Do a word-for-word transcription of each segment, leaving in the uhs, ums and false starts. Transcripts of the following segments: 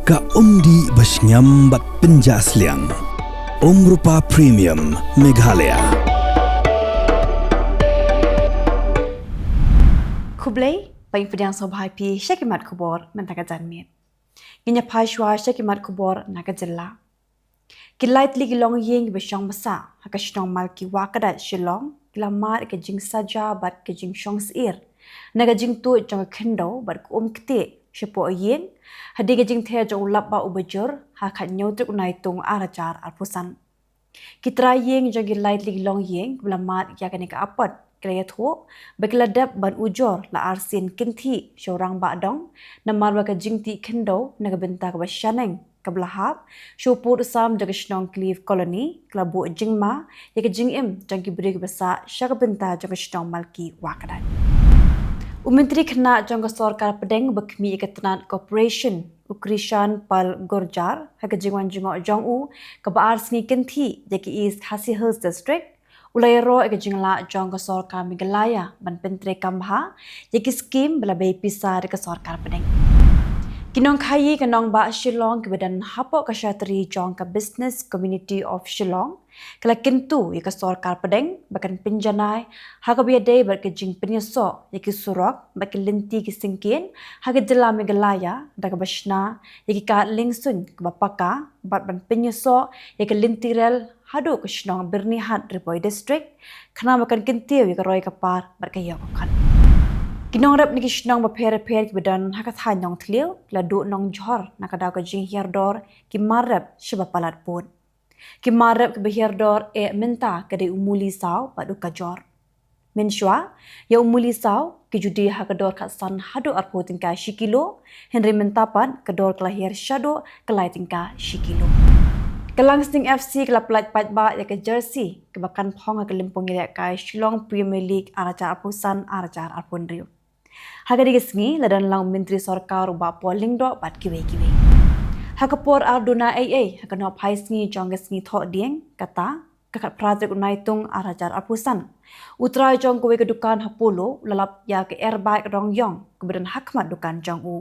Ka umdih ba shngiam bad pynjah sliang. Umrupa Premium Meghalaya. Khublei, ba ngi pdiang sngewbha ïa phi sha ki mat khubor mynta ka janmiet. Ngin ïa phai shuwa sha ki mat khubor na ka jylla. Ki lai tylli ki longïing kiba shong basa ha ka shnong Malki Wahkadait Shillong ki la mad ïa ka jingsaja bad ka jingshong syier na ka jingtuid jong ka khyndew bad ka um ktieh shapoh ïing, hadien ka jingther jong u lapbah uba jur ha ka khathynñiew tarik u Naitung ar hajar arphew san. Ki trai ïing jong ki lai tylli ki longïing kiba la mad ïa kane ka apot ki la ïathuh ba ki la dep ban ujor la arsien kynthih sha u rangbah dong, namar ba ka jingtih khyndew na ka bynta kaba shaneng kaba la hap sha u pud u sam jong ka shnong Clive Colony ka la buh jingma ïa ka jingim jong ki briew kiba sah sha ka bynta jong ka shnong Malki Wahkadait. U Myntri Khynnah jong ka Sorkar Pdeng uba khmih ïa ka tnat Cooperation, u Krishan Pal Gurjar, ha ka jingwan jngoh jong u kaba ar sngi kynthih ïa ka East Khasi Hills District, u la ïaroh ïa ka jinglah jong ka Sorkar Meghalaya ban pyntreikam bha ïa ki skhim ba la bei pisa da ka Sorkar Pdeng. Ki nongkhaii ka nongbah Shillong kiba don hapoh ka shatri jong ka Business Community of Shillong ka la kyntu ïa ka Sorkar Pdeng ba kan pynjanai ha kaba ïadei bad ka jingpynïasoh ïa ki surok bad ki lynti ki syngkien ha ka jylla Meghalaya da kaba shna ïa ki kad liengsuiñ kaba paka bad ban pynïasoh ïa ka lynti rel haduh ka shnong Byrnihat, Ri Bhoi District, khnang ba kan kyntiew ïa ka roi ka par bad ka ïoh ka khot. Ki nongrep na ki shnong bapher bapher kiba don ha ka thaiñ Nongthliew ki la duh nongjhor na ka daw ka jinghiar dor ki mar rep shaba palat pud. Ki mar rep kiba hiar dor eh mynta ka dei u muli saw bad u kajor. Mynshuwa, ïa u muli saw ki ju die ha ka dor khatsan haduh arphew tyngka shi kilo, hynrei mynta pat ka dor ka la hiar shaduh ka lai tyngka shi kilo. Ka Langsning F C ka la pyllait paidbah ïa ka jersey kaba kan phong ha ka lympung ïalehkai Shillong Premier League ar hajar arphew san ar hajar arphew hynriew. Ha kane ka sngi la don lang u Myntri Sorkar u Bah Paul Lyngdoh bad kiwei kiwei. Ha ka por ar duna eiei ha ka nongphai sngi jong ka sngi Thohdieng, kata ka khatphra tarik u Naitung ar hajar arphew san, u trai jong kawei ka dukan ha Polo u la lap ïa ka airbag rong ïong kaba don ha khmat dukan jong u.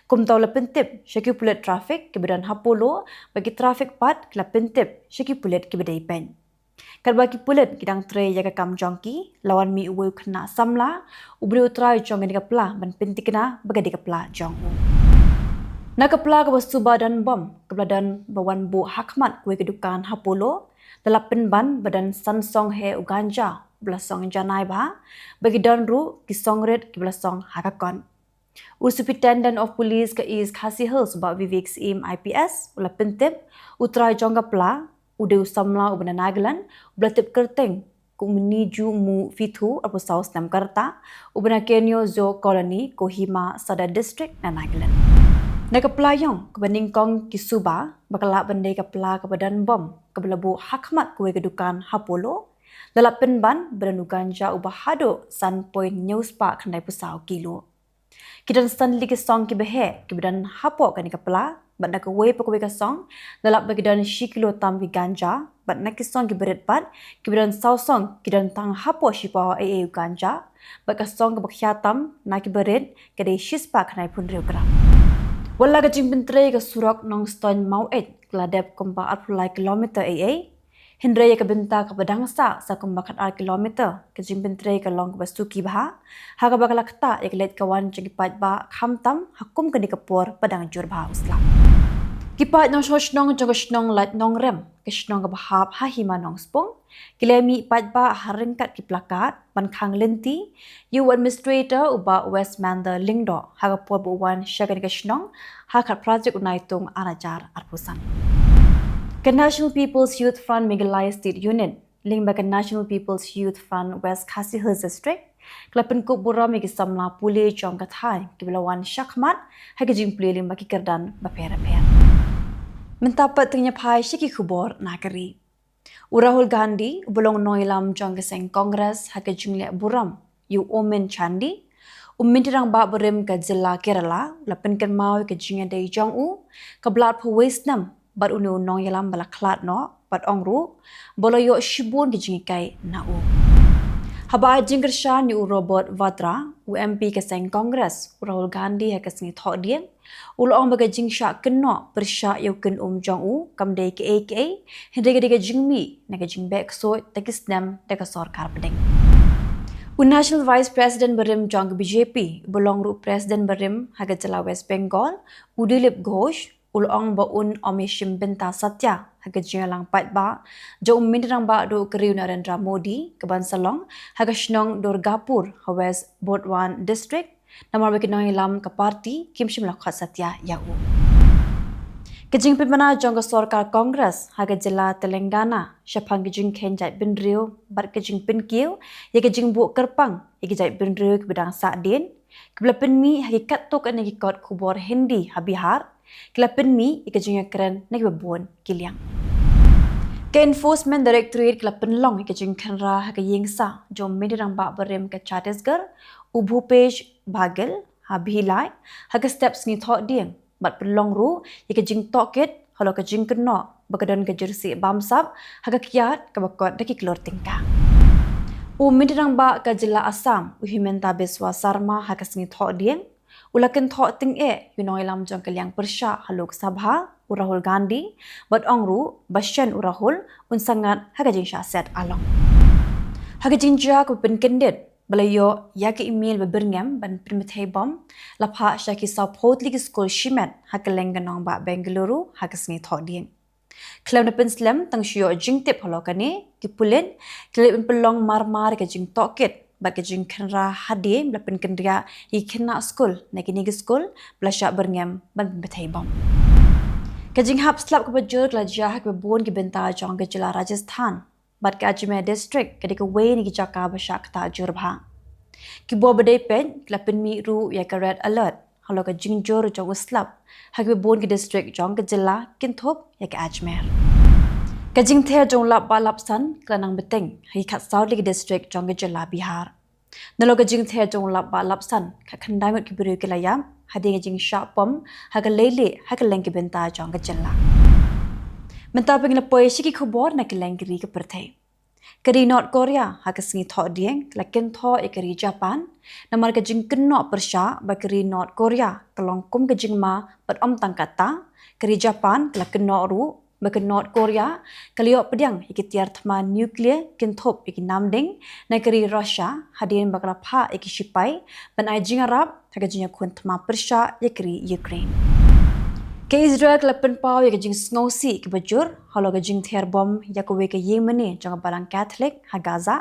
Kumta u la pyntip sha ki pulit traffic kiba don ha Polo, bad ki traffic pat ki la pyntip sha ki pulit kiba dei peit. Katba ki pulit ki dang trei ïa ka kam jong ki, la wan mih uwei u khynnah samla uba dei u trai jong kane ka pla ban pynthikna ba ka dei ka pla jong u. Na ka pla kaba suba don bom kaba la don ba wan buh ha khmat kawei ka dukan ha Polo, la lap pynban ba don san song heh u ganja ba la song janai bha, bad ki don ruh ki song rit kiba la song ha ka kot. U Superintendent of Police ka East Khasi Hills, Bah Vivek Syiem I P S, u la pyntip u trai jong ka pla u dei u samla uba na Nagaland uba la tip kyrteng kum u Niju Mu Fithu, arphew saw snem ka rta, uba na Kenyo Zoo Colony, Kohima Sadar District na Nagaland. Na ka pla ïong kaba nyngkong ki suba ba ka lah ban dei ka pla kaba don bom kaba la buh ha khmat kawei ka dukan ha Polo, la lap pynban ba don u ganja uba haduh san point hynñiew spah khyndaiphew saw kilo. Ki don san tylli ki song kiba heh kiba don hapoh kane ka pla, bad na kawei pa kawei ka song la lap ba ki don shi kilo tam ki ganja, bad na ki song kiba rit pat kiba don saw song ki don tang hapoh shipaw eiei u ganja, bad ka song kaba khia tam na kiba rit ka dei shispah khyndaiphew hynriew gram. Wat la ka jingpyntrei ka surok Nongstoiñ Maweit ka la dep kumba arphew lai kilometer eiei, hynrei ïa ka bynta kaba dang sah sa kumba khatar kilometer ka jingpyntrei ka long kaba suki bha, ha kaba ka la ktah ïa ka leit ka wan jong ki paidbah khamtam ha kum kane ka por ba dang jur bha u slap. Ki paid nongshong shnong jong ka shnong Laitongrem, ka shnong kaba hap ha hima Nongspung, ki la mih paidbah ha ryngkat ki plakat ban khang lynti ïa u Administrator u Bah Westmander Lyngdoh ha ka por ba u wan sha kane ka shnong ha khatphra tarik u Naitung ar hajar arphew san. Ka National People's Youth Front Meghalaya State Unit lyngba ka National People's Youth Front West Khasi Hills District ka la pynkup burom ïa ki samla pule jong ka thaiñ kiba la wan shakhmat ha ki jingpule lyngba ki kyrdan bapher bapher. Mynta pat to ngin ïa phai sha ki khubor na ka ri. U Rahul Gandhi, uba long nongïalam jong ka seng Congress ha ka jingleh burom ïa u Oommen Chandy, u Myntri Rangbah barim ka jylla Kerala, u la pynkynmaw ïa ka jingïadei jong u kaba la arphew wei snem bad une u nongïalam ba la khlad noh, bad ong ruh ba u la ïoh shibun ki jinghikai na u. Haba ai jingkyrshan ïa u Robert Vadra, U M P ka seng Congress, u Rahul Gandhi, ha ka sngi Thohdieng, u la ong ba ka jingshah kynnoh pyrshah ïa u kynum jong u kam dei kaei kaei, hynrei ka dei ka jingmih na ka jingbeh ksuid da ki snem da ka sorkar pdeng. U National Vice President barim jong ka B J P, uba long ruh President barim ha ka jylla West Bengal, u Dilip Ghosh, u la ong ba un ym ïashim bynta satia ha ka jingïalang paidbah jong u Myntri Rangbah Duh ka ri u Narendra Modi, kaban sa long ha ka shnong Durgapur ha West Burdwan District, namar ba ki nongïalam ka party kim shym la khot satia ïa u. Ka jingpynbna jong ka sorkar Congress ha ka jylla Telangana shaphang ka jingkheiñ jaitbynriew bad ka jingpynkiew ïa ka jingbuh kyrpang ïa ki jaitbynriew kiba dang sahdien, kiba la pynmih ha ki katto katne ki kot khubor Hindi ha Bihar, ki la pynmih ïa ka jingïakren na kiba bun ki liang. Ka Enforcement Directorate ka la pynlong ïa ka jingkhynra ha ka ïingsah jong u Myntri Rangbah barim ka Chhattisgarh, u Bhupesh Baghel, ha Bhilai ha ka step sngi Thohdieng, bad pynlong ruh ïa ka jingtohkit halor ka jingkynnoh ba ka don ka jyrsieh bamsap ha ka kyiad kaba kot da ki klur tyngka. U Myntri Rangbah ka jylla Assam, u Himanta Biswa Sarma, ha ka sngi Thohdieng, u la kynthoh tyngeh ïa u nongïalam jong ka liang pyrshah ha Lok Sabha, u Rahul Gandhi, bad ong ruh ba shen u Rahul un sa ngat ha ka jingshah set along. Ha ka jingjia kaba pynkyndit ba la ïoh ïa ka email ba byrngem ban pynbthei bom, la phah sha ki sawphew tylli ki skul shimet ha kylleng ka nongbah Bengaluru ha ka sngi Thohdieng. Khlem da pynslem tang shu ïoh jingtip halor kane, ki pulit ki la leit ban pynlong marmar ïa ka jingtohkit bad ka jingkhynra hadien ba la pynkynriah ïa ki khynnah skul na kine ki skul ba la shah byrngem ban pynbthei bom. Ka jinghap slap kaba jur ka la jia ha kiba bun ki bynta jong ka jylla Rajasthan, bad ka Ajmer District ka dei kawei na ki jaka ba shah ktah jur bha. Ki bor ba dei peit ki la pynmih ruh ïa ka red alert halor ka jingjur jong u slap ha kiba bun ki district jong ka jylla, kynthup ïa ka Ajmer. Ka jingther jong u lap bah lapsan ka la nang bteng ha ki khatsaw tylli ki district jong ka jylla Bihar. Nalor ka jingther jong u lap bah lapsan, khatkhyndai ngut ki briew ki la ïap hadien ka jingshah pom ha ka leilieh ha kylleng ki bynta jong ka jylla. Mynta phi ngi la poi sha ki khubor na kylleng ki ri ka pyrthei. Ka ri North Korea ha ka sngi Thohdieng ka la kynthoh ïa ka ri Japan, namar ka jingkynnoh pyrshah ba ka ri North Korea ka long kum ka jingma bad ym tang katta, ka ri Japan ka la kynnoh ruh ba ka North Korea ka la ïoh pdiang ïa ki tiar thma nuclear, kynthup ïa ki namding, na ka ri Russia hadien ba ka la phah ïa ki shipai ban ai jingïarap ha ka jingïakhun thma pyrshah ïa ka ri Ukraine. Ka Israel ka la pynpaw ïa ka jingsngewsih kaba jur halor ka jingther bom ïa kawei ka ïingmane jong ka balang Katholik ha Gaza.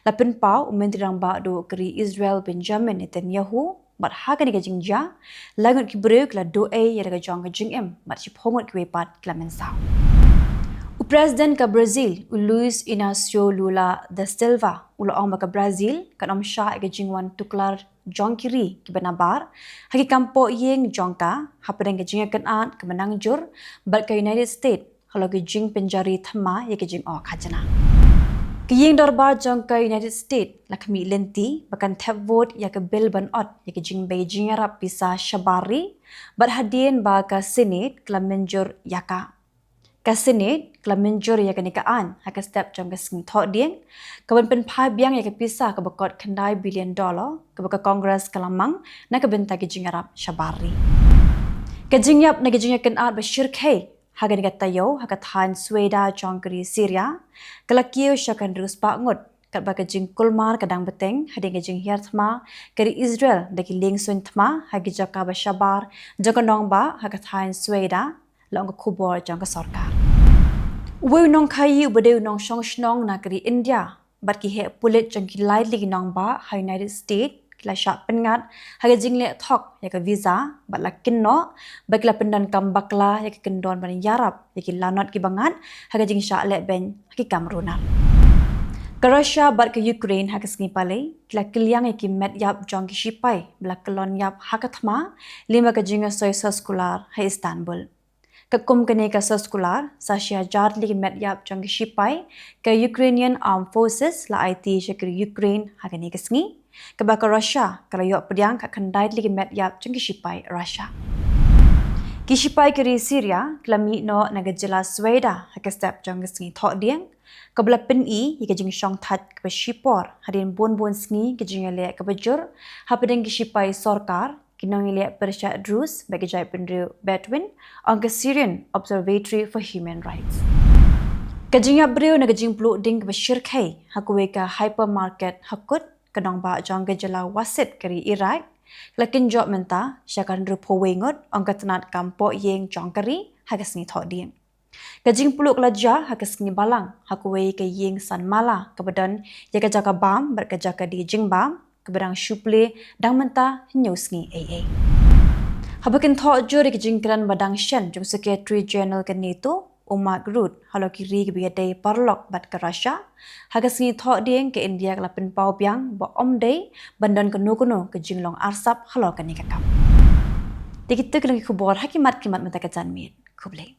La pynpaw u Myntri Rangbah Duh ka ri Israel, Benjamin Netanyahu, bad ha kane ka jingjia, lai ngut ki briew ki la duh ei ïa la ka jong ka jingim bad shiphew ngut kiwei pat ki la mynsaw. U President ka Brazil, u Luiz Inacio Lula da Silva, u la ong ba ka Brazil kan ym shah ïa ka jingwan tuklar jong ki ri kiba nabar ha ki kam pohïing jong ka, hapdeng ka jingïakynad kaba nang jur bad ka United States halor ka jingpynjari thma ïa ka jingkhajna. Ka ïing dorbar jong ka United States la khmih lynti ba kan thep vote ïa ka bill ban ot ïa ka jingbei jingïarap pisa shabar ri, bad hadien ba ka Senate ka la mynjur ïa ka. Ka Senate ka la mynjur ïa kane ka aiñ ha ka step jong ka sngi Thohdieng, kaban pynphai biang ïa ka pisa kaba kot khyndai billion dollar kaba ka Congress ka la mang na ka bynta ka jingïarap shabar ri. Ka jingïap na ka jingïakynad ba shyrkhei ha kane ka taïew ha ka thaiñ Sueda jong ka ri Syria ka la kiew sha ka hynriew spah ngut, katba ka jingkulmar ka dang bteng hadien ka jinghiar thma ka ri Israel da ki liengsuiñ thma ha ki jaka ba shabar jong ka nongbah ha ka thaiñ Sueda, la ong ka khubor jong ka sorkar. Uwei u nongkhaïi uba dei u nongshong shnong na ka ri India bad ki heh pulit jong ki lai tylli ki nongbah ha United States ki la shah pynngat ha ka jingleh thok ïa ka visa bad la kynnoh ba ki la pyndonkam bakla ïa ka kyndon ban ïarap ïa ki lanot kiba ngat ha ka jingshah lehbeiñ ha ki kam runar. Ka Russia bad ka Ukraine ha ka sngi Palei ki la kylliang ïa ki met ïap jong ki shipai ba la kyllon ïap ha ka thma lyngba ka jingïasoi soskular ha Istanbul. Katkum kane ka soskular, sa shi hajar tylli ki met ïap jong ki shipai ka Ukrainian Armed Forces la aiti sha ka ri Ukraine ha kane ka sngi, katba ka Russia ka la ïoh pdiang khatkhyndai tylli ki met ïap jong ki shipai Russia. Ki shipai ka ri Syria ki la mih noh na ka jylla Sweden ha ka step jong ka sngi Thohdieng, kaba la pyni ïa ka jingshongthait kaba shipor hadien bun bun sngi ka jingïaleh kaba jur hapdeng ki shipai sorkar, ki nongïaleh pyrshah Druze bad ka jaitbynriew Bedouin, ong ka Syrian Observatory for Human Rights. Ka jingïap briew na ka jingpluh ding kaba shyrkhei ha kawei ka hypermarket ha kut ka nongbah jong ka jylla Wasit ka ri Iraq, la kynjoh mynta sha ka hynriewphew wei ngut, ong ka tnat kam poh ïing jong ka ri ha ka sngi Thohdieng. Ka jingpluh ka la jia ha ka sngi Balang ha kawei ka ïing san mala kaba don ïa ka jaka bam bad ka jaka die jingbam kaba dang shu plie dang mynta hynñiew sngi ei ei. Haba kynthoh jur ïa ka jingkren ba dang shen jong Secretary General ka NATO, u Mark Rutte, halor ki ri kiba ïadei paralok bad ka Russia, ha ka sngi Thohdieng ka India ka la pynpaw biang ba ym dei ban don kano kano ka jinglong arsap halor kane ka kam. Te kito ki long ki khubor ha ki mat ki mat mynta ka janmiet. Khublei.